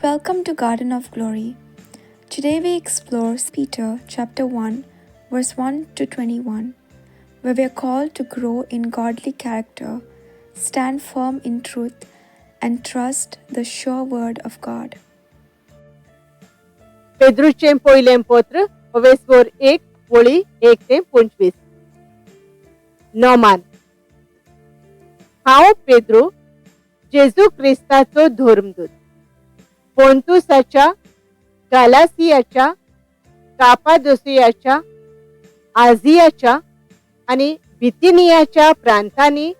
Welcome to Garden of Glory. Today we explore Peter chapter 1, verse 1 to 21, where we are called to grow in godly character, stand firm in truth, and trust the sure word of God. पेद्रूचें पयलें पत्र अवेस्वर 1 वळी 1 ते 25. नोमान. हांव पेद्रू, जेजू क्रिस्ताचो धर्मदूत, पोंतुसाच्या, गालासियाच्या, कापादोसियाच्या, आझियाच्या आनी बितिनियाच्या प्रांतांनी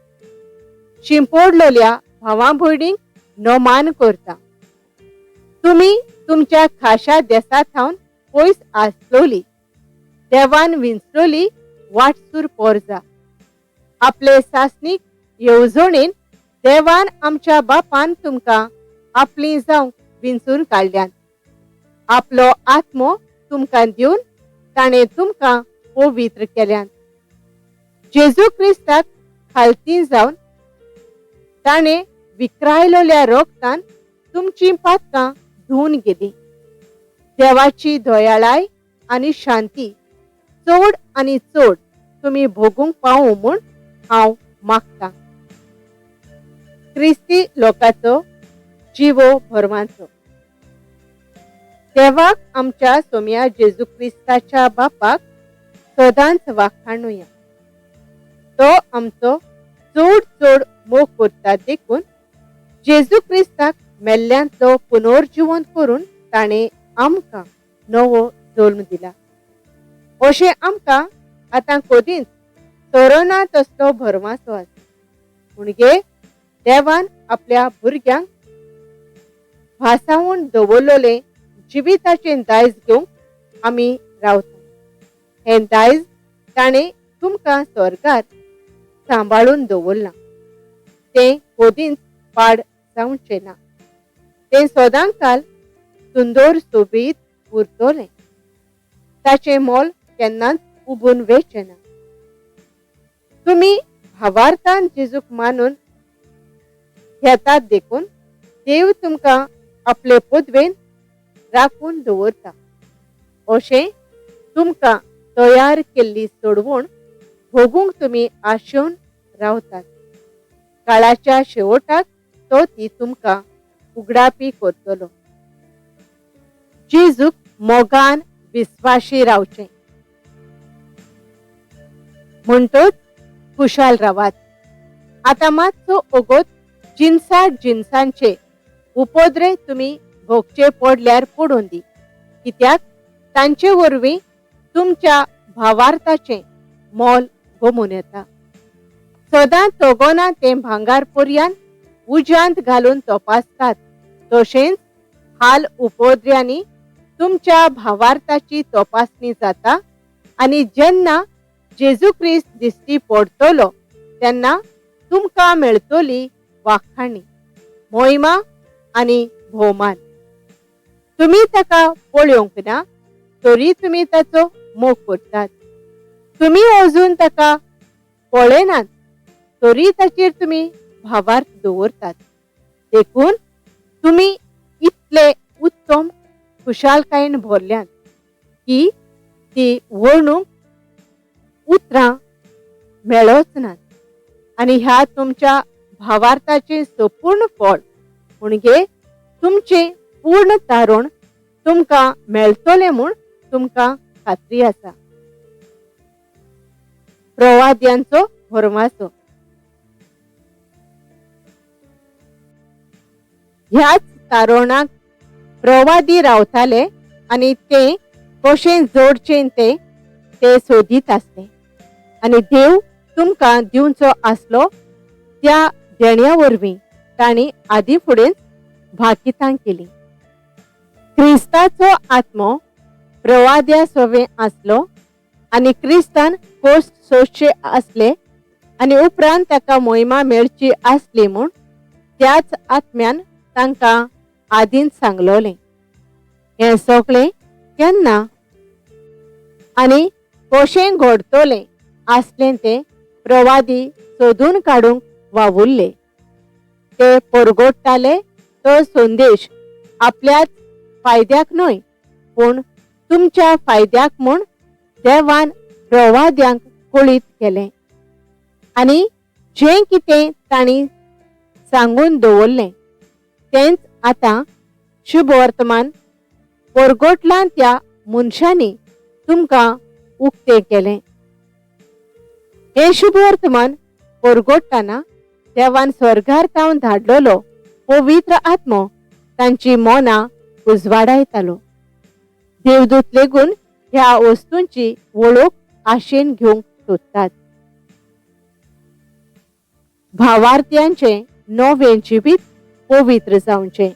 शिंपोडलेल्या भावां भयणींक नोमान करता. तुमी तुमच्या खाशा देसा थावन पयस आसलोली देवान विंचलोली वाटसूर पोरजा. आपले सासणीक येवजणेन देवान आमच्या बापान तुमकां आपली जावंक विंचून काडल्यान. आपलो आत्मो तुमकां दिवन ताणें तुमकां पवित्र केल्यान. जेजू क्रिस्ताक खालती जावन ताणें विक्रायलोल्या रोगतान तुमचीं पातकां धुवन गेली. देवाची दयाळाय आनी शांती चड आनी चड तुमी भोगूंक पावूं म्हूण हांव मागतां. क्रिस्ती लोकाचो जिवो भरवांचो. देवाक आमच्या सोम्या जेजू क्रिस्ताच्या बापाक सदांच वाखाणुया. तो आमचो चड चड मोग करता देखून जेजू क्रिस्ताक मेल्ल्यांतलो पुनर्जिवंत करून ताणें आमकां नवो जल्म दिला. अशें आमकां आतां कदींच सोरोना तसलो भरवांसो आसा. पूण देवान आपल्या भुरग्यांक भासावून दवरलेलें जिविताचें दायज घेवंक आमी रावता. हें दायज ताणें तुमकां स्वर्गार सांबाळून दवरलां. तें कदींच पाड जावचें ना. तें सदांकाल सुंदर सोबीत उरतलें. ताचें मोल केन्नाच उबून वेचें ना. तुमी भावार्थान जेजूक मानून घेतात देखून देव तुमकां आपले पदवेन राखून दवरता. अशें तुमकां तयार केल्ली सोडवण भोगूंक तुमी आशेवन रावतात. काळाच्या शेवटाक तो ती तुमकां उगडापी करतलो. जेजूक मोगान विस्वाशी रावचें म्हणटच खुशाल रावात. आतां मातसो ओगोत जिनसा जिनसांचे उपद्रे तुमी भोगचे पडल्यार पडून दी, कित्याक तांचे वरवीं तुमच्या भावार्थाचें मोल गोमून येता. सदां तोगोना तें भांगार पर्यान उज्यांत घालून तपासतात, तशेंच हाल उपद्र्यांनी तुमच्या भावार्थाची तपासणी जाता आनी जेन्ना जेजू क्रिस्त दिश्टी पडतलो तेन्ना तुमकां मेळटली वाखाणी, मोहिमा आनी भोवमान. तुमी ताका पळोवंक ना तरी तुमी ताचो मोग करतात. तुमी अजून ताका पळयनात तरी ताचेर तुमी भावार्थ दवरतात. देखून तुमी इतले उत्तम खुशालकायेन भरल्यात की ती वर्णूंक उतरां मेळच नात. आनी ह्या तुमच्या भावार्थाचें संपूर्ण फळ म्हणजे तुमचें पूर्ण तारण तुमकां मेळटलें म्हूण तुमकां खात्री आसा. प्रवाद्यांचो भरवासो. ह्याच तारणाक प्रवादी रावताले आनी ते कशें जोडचें ते ते सोदीत आसले. आनी देव तुमकां दिवचो आसलो त्या देण्या वरवीं तांणी आदी फुडेंच भाकितां केली. क्रिस्ताचो आत्मो प्रवाद्या सोवे आसलो आनी क्रिस्तान कोश्ट सोंसचे आसले आनी उपरांत ताका मोहिमा मेळची आसली म्हूण त्याच आत्म्यान तांकां आदींच सांगलोलें. हें सगळें केन्ना आनी कशें घडतलें आसलें तें प्रवादी सोदून काडूंक वावुरले. ते परगोडटाले तो संदेश आपल्याच फायद्याक न्हय पूण तुमच्या फायद्याक म्हूण देवान प्रवाद्यांक कळीत केलें आनी जें कितें तांणी सांगून दवरलें तेंच आतां शुभ वर्तमान परगटलां त्या मनशांनी तुमकां उक्तें केलें. हें शुभ वर्तमान परगटतना देवान स्वर्गार तावन धाडलेलो पवित्र आत्मो तांची मनां उजवाडायतालो. देवदूत लेगून ह्या वस्तूंची वळख आशेन घेवंक सोदतात. भावार्थ्यांचें नवें जिवीत पवित्र जावचें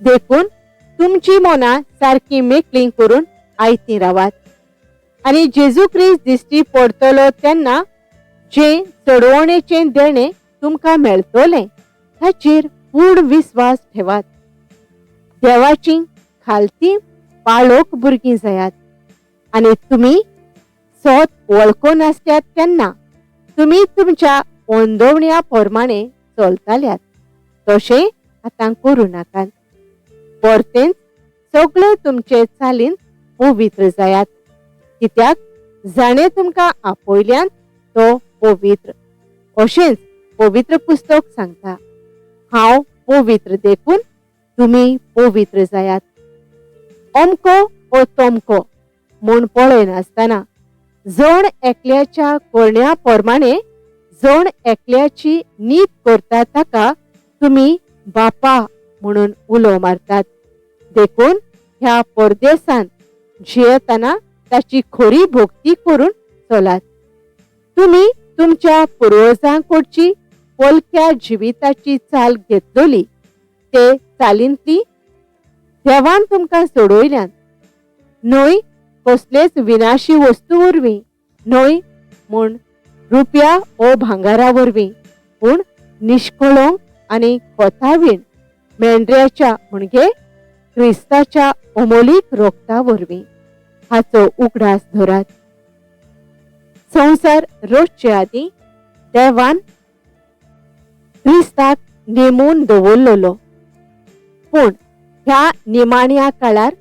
देखून तुमची मनां सारकी मेकळीं करून आयतीं रावात आनी जेजू क्रिस्त दिश्टी पडटलो तेन्ना जें चडवणेचें देणें तुमकां मेळटलें ताचेर पूर्ण विस्वास ठेवात. देवाची खालती पाळोक भुरगीं जायात आनी तुमी सोत वळखून आसल्यात तेन्ना तुमी तुमच्या ओंदवण्या प्रमाणे चलताल्यात तशें आतां करूं नाकात. परतेंच सगळे तुमचे चालीन पवित्र जायात, कित्याक जाणें तुमकां आपयल्यान तो पवित्र. अशेंच पवित्र पुस्तक सांगता, हांव पवित्र देखून तुमी पवित्र जायात. अमको ओ तमको म्हूण पळयनासतना जण एकल्याच्या करण्या प्रमाणे जण एकल्याची नीत करता ताका तुमी बापा म्हणून उलो मारतात. देखून ह्या परदेसान जियेतना ताची खरी भक्ती करून चलात. तुमी तुमच्या पुर्वजांकडची पोलक्या जिविताची चाल घेतलेली ते चालींतली देवान तुमकां सोडयल्यान, न्हय कसलेच विनाशी वस्तू वरवीं, न्हय म्हूण रुपया ओ भांगारा वरवीं, पूण निश्कळंक आनी कोतावीण मेंढऱ्याच्या म्हणजे क्रिस्ताच्या अमोलीक रोगता वरवीं हाचो उगडास धरात. संवसार रोजचे आदीं देवान क्रिस्ताक नेमून दवरलेलो, पूण ह्या निमाण्या काळार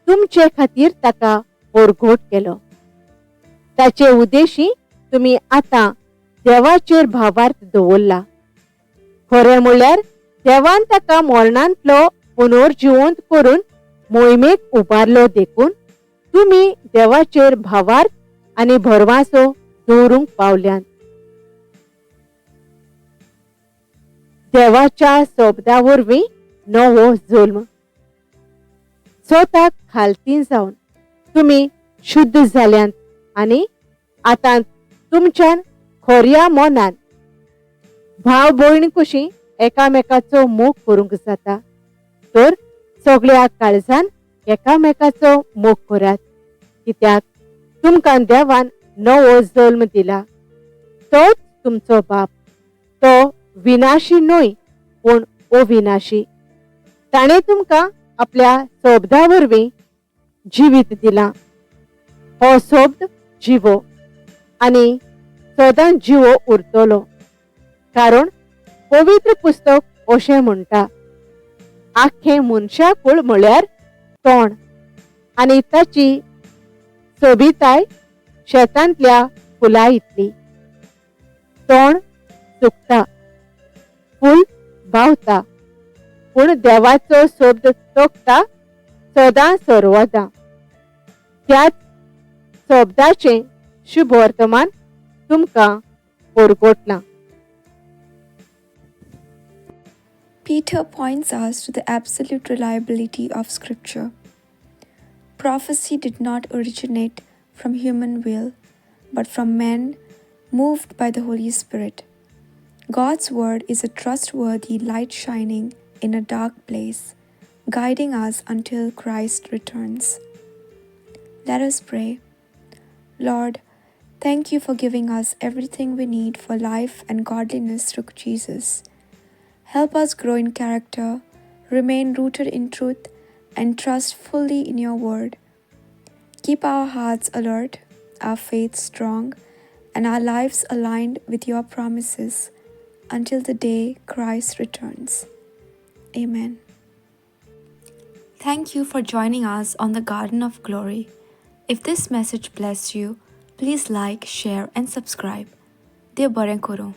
तुमचे खातीर ताका परगोट केलो. ताचे उद्देशी तुमी आतां देवाचेर भावार्थ दवरला. खरें म्हणल्यार देवान ताका मरणांतलो पुनर्जिवंत करून मोहिमेक उबारलो देखून तुमी देवाचेर भावार्थ आनी भरवासो दवरूंक पावल्यात. देवाच्या शब्दा वरवीं नवो जल्म. स्वताक खालती जावन तुमी शुद्ध जाल्यात आनी आतां तुमच्यान खोऱ्या मनान भाव भयण कशी एकामेकाचो मोग करूंक जाता, तर सगळ्या काळजान एकामेकाचो मोग करात, कित्याक तुमकां देवान नवो जल्म दिला. तोच तुमचो बाप, तो विनाशी न्हय पूण अविनाशी. ताणें तुमकां आपल्या शब्दा वरवीं जिवीत दिलां. हो शब्द जिवो आनी सदां जिवो उरतलो, कारण पवित्र पुस्तक अशें म्हणटा, आख्खें मनशाकूळ म्हळ्यार तोंड आनी ताची सोबिताय शेतांतल्या फुलां इतली. तोंड सुकता, फूल बावता, पूण देवाचो शब्द तगता सदां सर्वदां. त्याच शब्दाचें शुभ वर्तमान तुमकां परगटलां. Peter points us to the absolute reliability of Scripture. Prophecy did not originate from human will, but from men moved by the Holy Spirit. God's Word is a trustworthy light shining in a dark place, guiding us until Christ returns. Let us pray. Lord, thank you for giving us everything we need for life and godliness through Jesus. Help us grow in character, remain rooted in truth, and trust fully in your word. Keep our hearts alert, our faith strong, and our lives aligned with your promises until the day Christ returns. Amen. Thank you for joining us on the Garden of Glory. If this message blessed you, please like, share, and subscribe. देव बरें करूं.